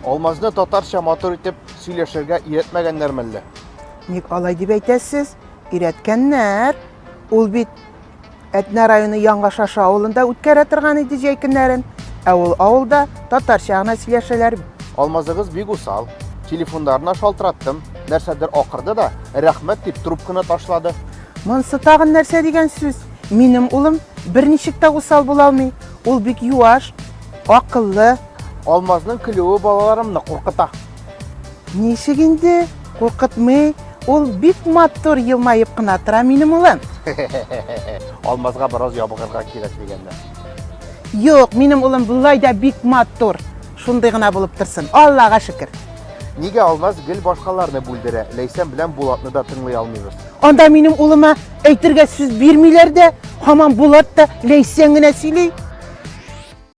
Алмазны татарча матур итеп сөйләшергә өйрәтмәгәннәр мәллә? Ник алай дип әйтәсез? Өйрәткәннәр. Ул бит Әтнә районы Яңа Шашы авылында үткәрә торган иде җәй көннәрен. Ә ул авылда татарча гына сөйләшәләр. Алмазыгыз бик усал. Телефоннарына шалтыраттым. Нәрсәдер акырды да, рәхмәт дип трубканы ташлады. Монсы тагын нәрсә дигән сүз? Минем улым берничек тә усал була алмый. Ул бик юаш, акыллы. Алмазның көлүе балаларымны куркыта. Ничек инде? Куркытмый. Ул бик матур елмаеп кына тора минем улым. Алмазга бераз ябыгырга кирәк дигәндә. Юк, минем улым болай да бик матур. Шундый гына булып торсын. Аллага шөкер. Нигә Алмаз гел башкаларны бүлдерә? Ләйсән белән Булатны да тыңлый алмыйбыз. Анда минем улыма әйтергә сүз бирмиләр дә, һаман Булат та Ләйсән генә сөйли.